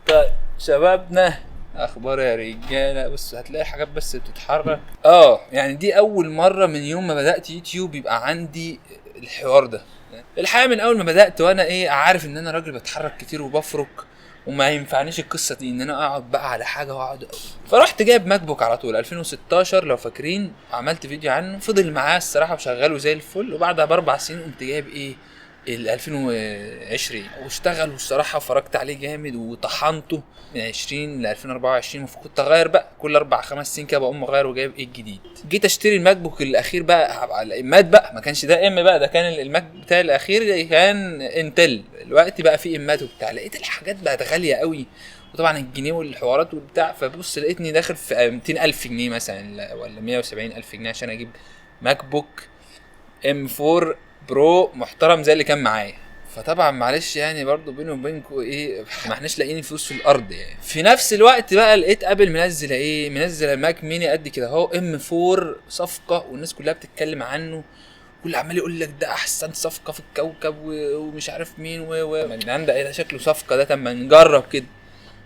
طيب شبابنا، اخبار يا رجاله؟ بص هتلاقي حاجات بس بتتحرك. يعني دي اول مرة من يوم ما بدات يوتيوب يبقى عندي الحوار ده. الحقيقة من اول ما بدات وانا عارف ان انا راجل بتحرك كتير وبفرك، وما ينفعنيش القصة دي ان انا اقعد بقى على حاجة واقعد. فرحت جايب MacBook على طول 2016 لو فاكرين، عملت فيديو عنه، فضل معاه الصراحة وشغالة زي الفل. وبعدها ب4 سنين قمت جايب ال 2020، واشتغل والصراحة فرجت عليه جامد وطحنته من 20 ل 2024. المفروض كنت اغير بقى كل 4-5 سنين كده بقوم اغير وجايب الجديد. جيت اشتري ال MacBook الاخير بقى على الامات بقى، ما كانش ده M بقى، ده كان ال Mac بتاعي الاخير كان Intel. الوقت بقى فيه امات وبتاع، لقيت الحاجات بقت غالية قوي، وطبعا الجنيه والحوارات وبتاع. فبص لقيتني داخل في 200,000 جنيه مثلا ولا 170,000 جنيه عشان اجيب MacBook M4 Pro محترم زي اللي كان معايا. فطبعا معلش برضو بيني وبينكم ما احناش لاقيين فلوس في الارض يعني. في نفس الوقت بقى لقيت Apple منزله منزله Mac mini قد كده اهو، M4 صفقة، والناس كلها بتتكلم عنه، كل عمال يقول لك ده احسن صفقة في الكوكب ومش عارف مين و يا جدعان ده ايه ده، شكله صفقة ده، طب ما نجرب كده.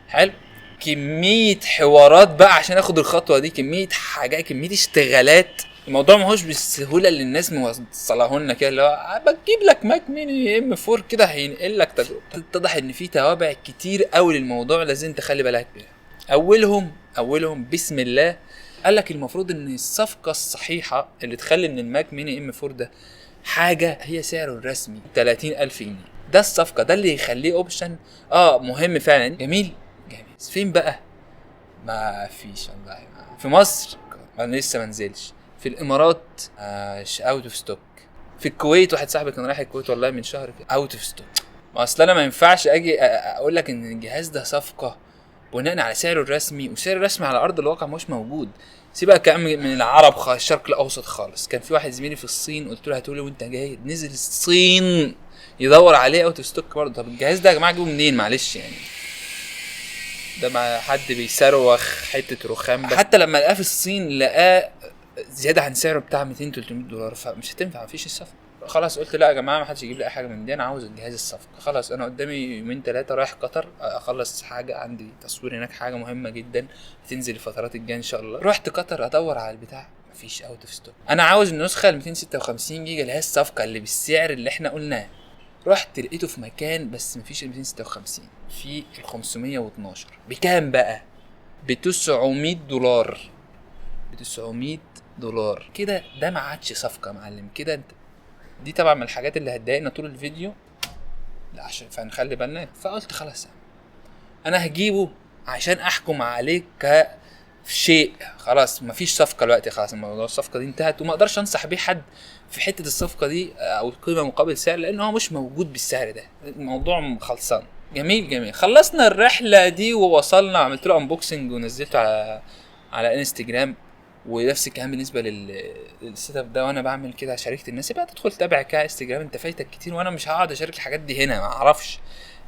حلو، كمية حوارات بقى عشان اخد الخطوة دي، كمية حاجات، كمية اشتغالات. الموضوع ما هوش بالسهولة اللي الناس موصلاه لنا كده، اللي هو بجيب لك Mac mini M4 كده هينقل لك تجربه. اتضح ان في توابع كتير قوي للموضوع لازم تخلي بالك منها. اولهم بسم الله، قال لك المفروض ان الصفقة الصحيحة اللي تخلي ان ال Mac mini M4 ده حاجة هي سعره الرسمي 30,000 جنيه. ده الصفقة، ده اللي يخليه option مهم فعلا. جميل جميل. فين بقى؟ ما فيش والله. في مصر انا لسه ما نزلش، في الامارات out of stock، في الكويت واحد صاحبي كان رايح الكويت والله من شهر كده out of stock. ما اصل انا ما ينفعش اجي اقول لك ان الجهاز ده صفقة بناء على سعره الرسمي، وسعره الرسمي على ارض الواقع مش موجود. سيبك من العرب خالص، الشرق الاوسط خالص. كان في واحد زميلي في الصين قلت له هاتولي وانت جاي، نزل الصين يدور عليه out of stock برضه. طب الجهاز ده يا جماعة اجيبه منين؟ معلش يعني ده مع حد بيصروخ حتة رخام. حتى لما لقاه في الصين لقاه زيادة عن سعره بتاع 200-300 دولار، فمش هتنفع، مفيش الصفقة. خلاص قلت لا يا جماعة ما حدش يجيب لي اي حاجة من دي، انا عاوز الجهاز الصفقة. خلاص انا قدامي يومين 3 رايح قطر اخلص حاجة، عندي تصوير هناك حاجة مهمة جدا هتنزل الفترات الجاية ان شاء الله. رحت قطر ادور على البتاع، مفيش، out of stock. انا عاوز النسخة ال 256 جيجا اللي هي الصفقة اللي بالسعر اللي احنا قلناه. رحت لقيته في مكان بس مفيش ال 256، في ال 512. بكام بقى؟ ب 900 دولار. ب 900 دولار كده ده ما عادش صفقة يا معلم كده. انت دي طبعا من الحاجات اللي هتضايقنا طول الفيديو، لا عشان فنخلي بالنا. فقلت خلاص انا هجيبه عشان احكم عليه كشيء، خلاص مفيش صفقة دلوقتي، خلاص الموضوع الصفقة دي انتهت، وما اقدرش انصح بيه حد في حتة الصفقة دي او القيمة مقابل سعر، لان هو مش موجود بالسعر ده، الموضوع خلصان. جميل جميل، خلصنا الرحلة دي ووصلنا، عملت له unboxing ونزلته على انستجرام. ونفس الكلام بالنسبة لل setup ده، وانا بعمل كده شاركت الناس بقى تدخل تتابع كده انستجرام، انت فايتك كتير، وانا مش هقعد اشارك الحاجات دي هنا، ما اعرفش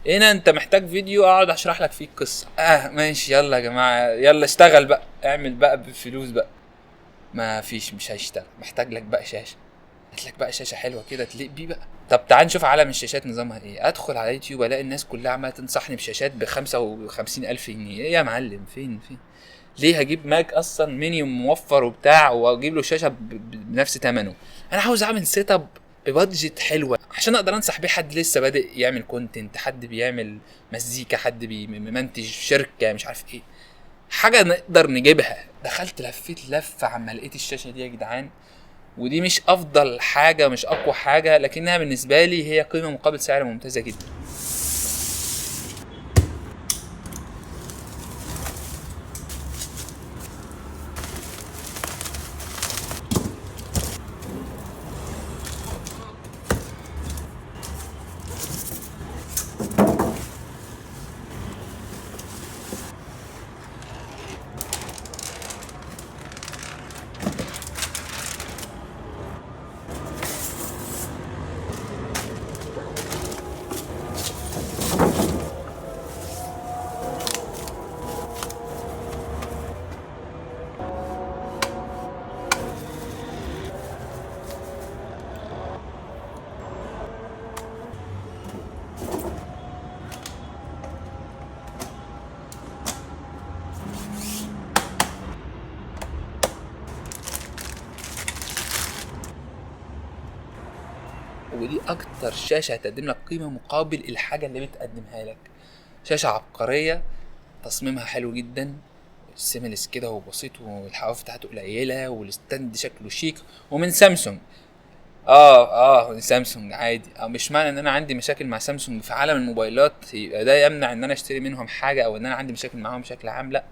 هنا انت محتاج فيديو اقعد اشرح لك فيه القصة. ماشي، يلا يا جماعة يلا اشتغل بقى، اعمل بقى بفلوس بقى. ما فيش، مش هيشتغل، محتاج لك بقى شاشة، هات لك بقى شاشة حلوة كده تليق بيه بقى. طب تعال نشوف عالم الشاشات نظامها ايه. ادخل على يوتيوب الاقي الناس كلها عماله تنصحني بشاشات ب 55,000 جنيه. ايه يا معلم؟ فين فين؟ ليه هجيب Mac اصلا ميني موفر وبتاع واجيب له شاشة بنفس ثمنه؟ انا عاوز اعمل setup ب budget حلوة عشان اقدر انصح بيه حد لسه بادئ يعمل content، حد بيعمل مزيكا، حد بيمنتج شركة، مش عارف ايه، حاجة نقدر نجيبها. دخلت لفيت لفه عما لقيت الشاشة دي يا جدعان، ودي مش افضل حاجة، مش اقوى حاجة، لكنها بالنسبة لي هي قيمة مقابل سعر ممتازة جدا. اكتر شاشة هتقدم لك قيمة مقابل الحاجة اللي بتقدمها لك. شاشة عبقرية، تصميمها حلو جدا، seamless كده وبسيط، والحواف بتاعته قليله، وال stand شكله شيك، ومن سامسونج. من سامسونج عادي. مش معنى ان انا عندي مشاكل مع سامسونج في عالم الموبايلات يبقى ده يمنع ان انا اشتري منهم حاجة، او ان انا عندي مشاكل معاهم بشكل عام. لا،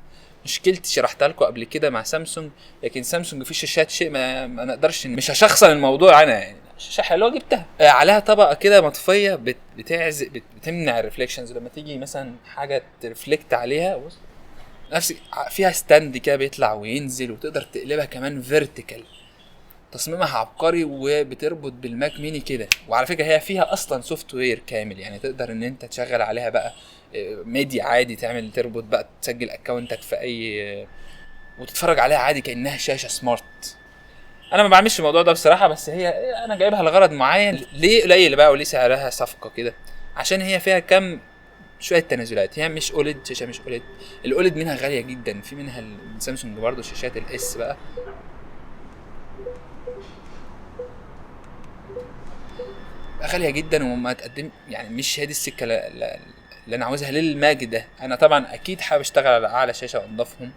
مشكلتي شرحتها لكم قبل كده مع سامسونج، لكن سامسونج في شاشات شيء ما نقدرش، مش هشخصن الموضوع انا يعني. شاشة حلوة جبتها، عليها طبقه كده مطفيه بتعزق، بتمنع ال reflections لما تيجي مثلا حاجة ت reflect عليها. بص نفس فيها stand كده بيطلع وينزل، وتقدر تقلبها كمان vertical. تصميمها عبقري، وبتربط بال Mac mini كده. وعلى فكرة هي فيها اصلا software كامل، يعني تقدر ان انت تشغل عليها بقى ميديا عادي، تعمل تربط بقى تسجل account ك في اي، وتتفرج عليها عادي كانها شاشة smart. انا ما بعملش الموضوع ده بصراحة، بس هي انا جايبها لغرض معين. ليه قليل بقى وليه سعرها صفقة كده؟ عشان هي فيها كم شوية تنازلات. هي مش OLED، شاشة مش OLED. ال OLED منها غالية جدا، في منها من سامسونج برضه شاشات ال S بقى غالية جدا، وما تقدم يعني مش هي دي السكة اللي انا عاوزها لل Mac ده. انا طبعا اكيد حابب اشتغل على اعلى شاشة وانضفهم،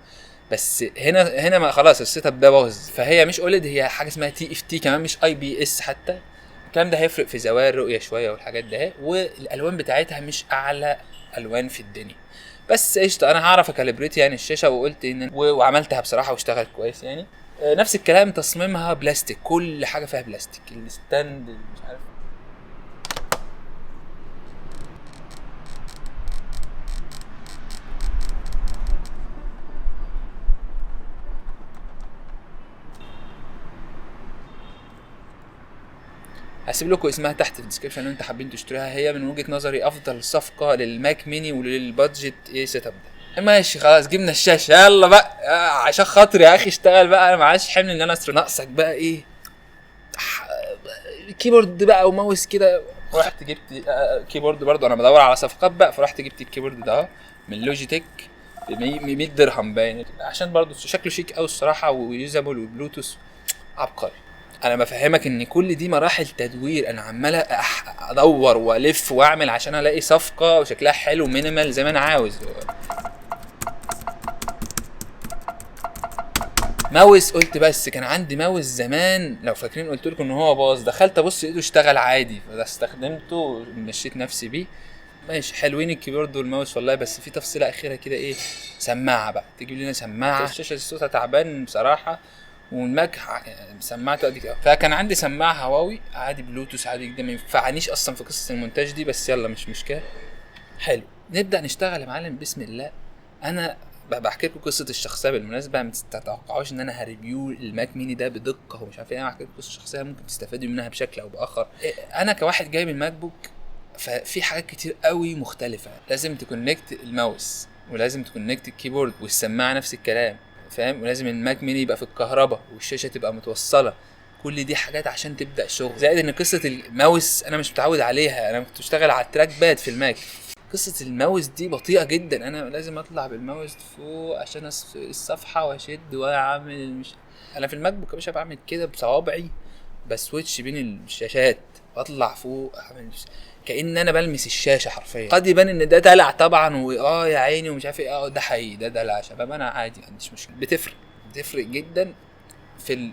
بس هنا ما خلاص ال setup ده باظ. فهي مش OLED، هي حاجة اسمها TFT كمان، مش IPS حتى. الكلام ده هيفرق في زوايا الرؤية شوية والحاجات ده، والالوان بتاعتها مش اعلى الوان في الدنيا، بس قشطه انا هعرف ا calibrate يعني الشاشة، وقلت ان وعملتها بصراحة واشتغلت كويس يعني. نفس الكلام تصميمها بلاستيك، كل حاجة فيها بلاستيك، ال stand مش عارف. هسيب لكم اسمها تحت في ال description لو انتوا حابين تشتروها. هي من وجهة نظري افضل صفقة لل Mac mini ولل budget ايه setup ده. ماشي خلاص جبنا الشاشة، يلا بقى عشان خاطري يا اخي اشتغل بقى، انا معاش حمل ان انا اصرف. ناقصك بقى ايه؟ keyboard بقى وماوس كده. رحت جبت keyboard برضه، انا بدور على صفقات بقى، فرحت جبت ال keyboard ده من Logitech ب 100 درهم باين، عشان برضه شكله شيك قوي الصراحة، و usable و Bluetooth عبقري. انا بفهمك ان كل دي مراحل تدوير، انا عمال ادور والف واعمل عشان الاقي صفقة وشكلها حلو minimal زي ما انا عاوز. ماوس قلت بس كان عندي ماوس زمان لو فاكرين قلت لكم ان هو باظ، دخلت ابص ايده اشتغل عادي، فده استخدمته ومشيت نفسي بيه. ماشي حلوين ال keyboard وال mouse والله، بس في تفصيله اخيرة كده ايه، سماعه بقى، تجيب لنا سماعه. الشاشة صوتها تعبان بصراحة، وال Mac سماعته قد كده، فكان عندي سماعه هواوي عادي بلوتوث عادي جدا، ما ينفعنيش اصلا في قصة المونتاج دي، بس يلا مش مشكلة. حلو نبدا نشتغل يا معلم بسم الله. انا بحكي لكم قصة الشخصية بالمناسبة، ما تتوقعوش ان انا ه review ال Mac mini ده بدقة ومش عارف ايه، انا بحكي لكم قصة الشخصية ممكن تستفادوا منها بشكل او باخر. انا كواحد جاي من MacBook، ففي حاجات كتير قوي مختلفة، لازم ت connect ال mouse، ولازم ت connect ال keyboard، والسماعه نفس الكلام فاهم، ولازم ال Mac mini يبقى في الكهرباء، والشاشه تبقى متوصله، كل دي حاجات عشان تبدا شغل. زائد ان قصة الماوس انا مش متعود عليها، انا كنت بشتغل على ال trackpad في ال Mac، قصة الماوس دي بطيئه جدا، انا لازم اطلع بالماوس فوق عشان الصفحة واشد واعمل مش، انا في ال MacBook يا باشا بعمل كده بصوابعي، ب switch بين الشاشات واطلع فوق اعمل كأن انا بلمس الشاشة حرفيا. قد يبان ان ده دلع طبعا واه يا عيني ومش عارف ايه، ده حقيقي ده دلع يا شباب، انا عادي ما عنديش مشكلة. بتفرق جدا في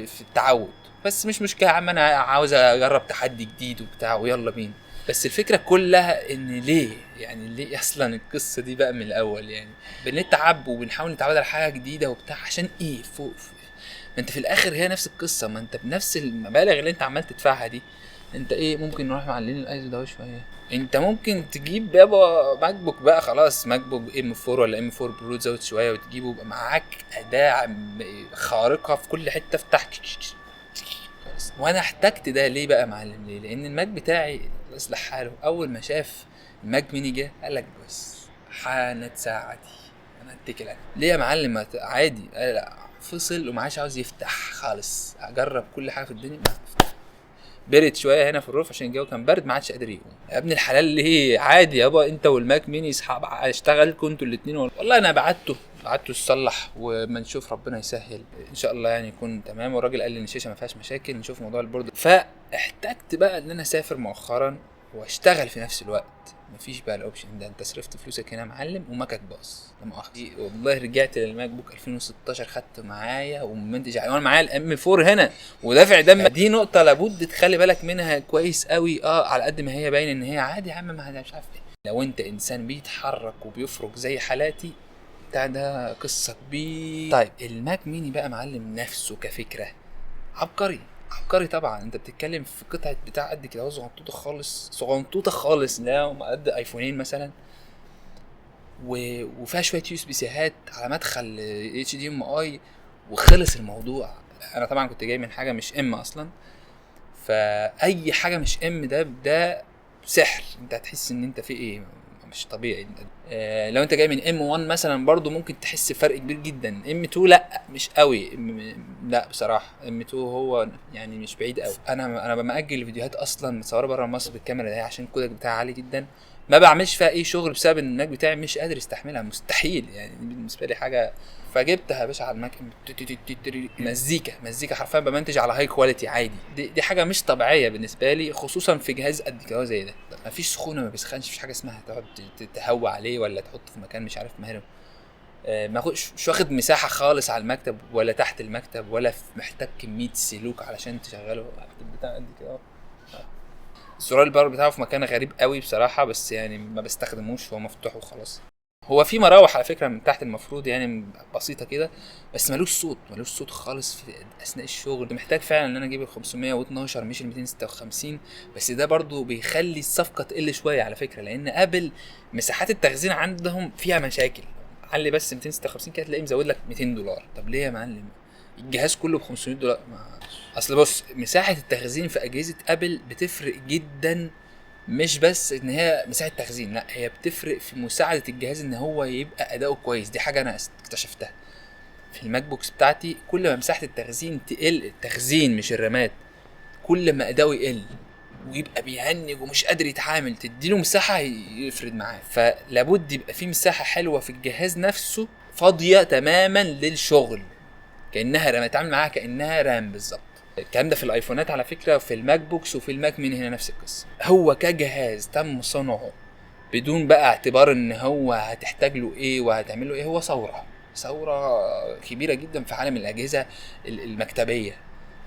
في التعود، بس مش مشكلة يا عم، انا عاوز اجرب تحدي جديد وبتاع ويلا بينا. بس الفكرة كلها ان ليه يعني، ليه اصلا القصة دي بقى من الاول؟ يعني بنتعب وبنحاول نتعود على حاجة جديدة وبتاع عشان ايه؟ فوق ما انت في الاخر هي نفس القصة، ما انت بنفس المبالغ اللي انت عمال تدفعها دي، انت ايه ممكن نروح معلين الايزو ده شوية، انت ممكن تجيب بابا MacBook بقى خلاص، MacBook M4 ولا M4 Pro تزود شوية وتجيبه، يبقى معاك اداه خارقة في كل حتة. افتح. وانا احتجت ده ليه بقى يا معلم؟ ليه؟ لان ال Mac بتاعي اصلح حاله، اول ما شاف ال Mac mini جه قال لك بس حانت ساعتي انا اتكل عليه. ليه يا معلم؟ عادي لا، فصل وما عادش عاوز يفتح خالص، اجرب كل حاجة في الدنيا ما فتح. برد شوية هنا في ال roof عشان الجو كان برد، ما عادش قادر يقوم. يا ابن الحلال ليه؟ عادي يابا، انت وال Mac mini اصحاب، اشتغلكوا انتوا الاثنين. والله انا بعته بعته يصلح وما نشوف، ربنا يسهل ان شاء الله يعني يكون تمام. والراجل قال لي ان الشاشة ما فيهاش مشاكل، نشوف موضوع ال board. فاحتجت بقى ان انا اسافر مؤخرا واشتغل في نفس الوقت، مفيش بقى ال option ده، انت صرفت فلوسك هنا يا معلم وماكك باظ لا مؤاخذة. والله رجعت لل MacBook 2016 خدته معايا ومنتج وانا معايا ال M4 هنا ودافع دم. دي نقطة لابد تخلي بالك منها كويس قوي. على قد ما هي باين ان هي عادي يا عم ما مش عارف ايه، لو انت انسان بيتحرك وبيفرك زي حالاتي بتاع ده قصة كبيرة. طيب ال Mac mini بقى معلم نفسه كفكرة عبقري عبقري طبعا. انت بتتكلم في قطعه بتاع قد كده، صغنطوطه خالص صغنطوطه خالص، لا قد ايفونين مثلا، وفيها شوية USB هات على مدخل HDMI وخلص الموضوع. انا طبعا كنت جاي من حاجة مش M اصلا، فاي حاجة مش M ده سحر، انت هتحس ان انت في ايه مش طبيعي. لو انت جاي من M1 مثلا برضو ممكن تحس بفرق كبير جدا. M2 لا مش قوي، لا بصراحة M2 هو يعني مش بعيد قوي. انا بمأجل الفيديوهات اصلا متصورة بره مصر بالكاميرا دي عشان ال codec بتاعها عالي جدا، ما بعملش فيها اي شغل بسبب ان ال Mac بتاعي مش قادر يستحملها، مستحيل يعني بالنسبة لي حاجة. فجبتها يا باشا على ال Mac، مزيكا مزيكا حرفيا، بمنتج على high quality عادي. دي حاجة مش طبيعية بالنسبة لي، خصوصا في جهاز قد كده زي ده. مفيش سخونة، ما بيسخنش، مفيش حاجة اسمها تقعد تهوى عليه ولا تحطه في مكان مش عارف ماله. مش واخد مساحة خالص على المكتب ولا تحت المكتب، ولا محتاج كمية سلوك علشان تشغله بتاع قد كده. زرار ال power بتاعه في مكان غريب قوي بصراحة، بس يعني ما بستخدموش، هو مفتوح وخلاص. هو في مراوح على فكرة من تحت المفروض يعني بسيطة كده، بس ملوش صوت، ملوش صوت خالص في اثناء الشغل. محتاج فعلا ان انا اجيب ال 512 مش ال 256، بس ده برضو بيخلي الصفقة تقل شوية على فكرة، لان Apple مساحات التخزين عندهم فيها مشاكل. علي بس 256 كده تلاقيه مزود لك $200. طب ليه يا معلم؟ الجهاز كله ب $500. اصل بص، مساحة التخزين في اجهزة Apple بتفرق جدا، مش بس ان هي مساحة تخزين، لا هي بتفرق في مساعدة الجهاز ان هو يبقى اداؤه كويس. دي حاجة انا اكتشفتها في ال MacBooks بتاعتي، كل ما مساحة التخزين تقل، التخزين مش الرامات، كل ما اداؤه يقل ويبقى بيهنج ومش قادر يتعامل. تديله مساحة يفرد معاه، فلابد يبقى في مساحة حلوة في الجهاز نفسه فاضية تماما للشغل، كانها RAM، اتعامل معاها كانها RAM بالظبط. الكلام ده في الايفونات على فكرة، وفي ال MacBooks وفي ال Mac mini هنا نفس القصة. هو كجهاز تم صنعه بدون بقى اعتبار ان هو هتحتاج له ايه وهتعمل له ايه، هو ثورة كبيرة جدا في عالم الاجهزة المكتبيه.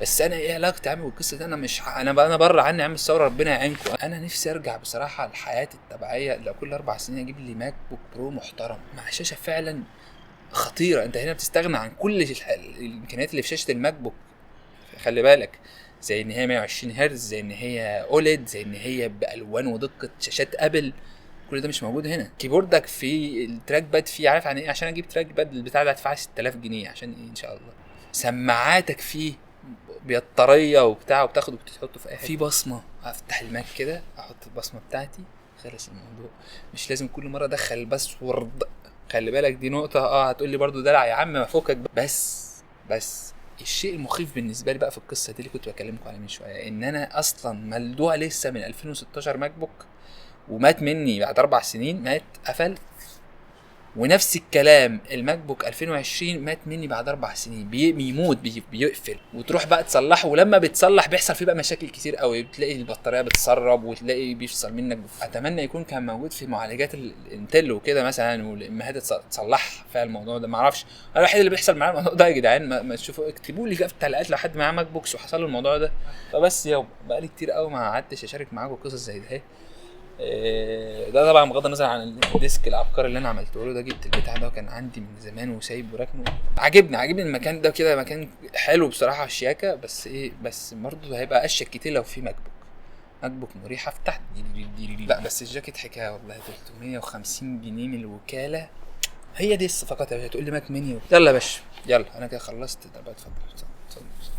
بس انا ايه علاقتي يا عم بالقصة دي؟ انا مش انا بره عني يا عم الثورة، ربنا يعينكم. انا نفسي ارجع بصراحة لحياتي الطبيعية، لو كل 4 سنين اجيب لي MacBook Pro محترم مع شاشة فعلا خطيرة. انت هنا بتستغنى عن كل الامكانيات اللي في شاشة ال MacBook، خلي بالك، زي ان هي 120 هرتز، زي ان هي OLED، زي ان هي بالوان ودقة شاشات Apple، كل ده مش موجود هنا. keyboard ك في ال trackpad فيه، عارف يعني ايه؟ عشان اجيب trackpad البتاع ده هدفع 6000 جنيه عشان ايه ان شاء الله. سماعاتك فيه بطارية وبتاع، وبتاخده وبتحطه في اي حتة. في بصمة، افتح ال Mac كده احط البصمة بتاعتي، خلص الموضوع. مش لازم كل مرة ادخل ال password، خلي بالك دي نقطة. هتقول لي برضو دلع يا عم، ما فوقك. بس الشيء المخيف بالنسبة لي بقى في القصة دي اللي كنت بكلمكم عليه من شوية، ان انا اصلا ملدوع لسه من 2016 MacBook، ومات مني بعد 4 سنين، مات قفل. ونفس الكلام ال MacBook 2020 مات مني بعد 4 سنين، بيموت، بيقفل، وتروح بقى تصلحه، ولما بتصلح بيحصل فيه بقى مشاكل كتير قوي، بتلاقي البطارية بتسرب وتلاقي بيفصل منك. اتمنى يكون كان موجود في معالجات ال Intel وكده مثلا، والامهات تصلح فيها الموضوع ده. ما اعرفش، انا الوحيد اللي بيحصل معايا الموضوع ده يا جدعان. ما تشوفوا، اكتبوا لي في التعليقات لو حد معاه MacBooks وحصل له الموضوع ده. فبس يابا بقالي كتير قوي ما قعدتش اشارك معاكم قصص زي ده. ده طبعا بغض النظر عن ال desk العبقري اللي انا عملته له ده، جبت البتاع ده وكان عندي من زمان وسايبه وراكنه. عاجبني المكان ده كده، مكان حلو بصراحة، شياكه. بس ايه، بس برضه هيبقى اشيك كتير لو في MacBook مريحه. افتح لا بس الجاكيت حكاية والله، 350 جنيه من الوكالة. هي دي الصفقات يا باشا. تقول لي Mac mini، يلا يا باشا يلا، انا كده خلصت. طب اتفضل اتفضل اتفضل.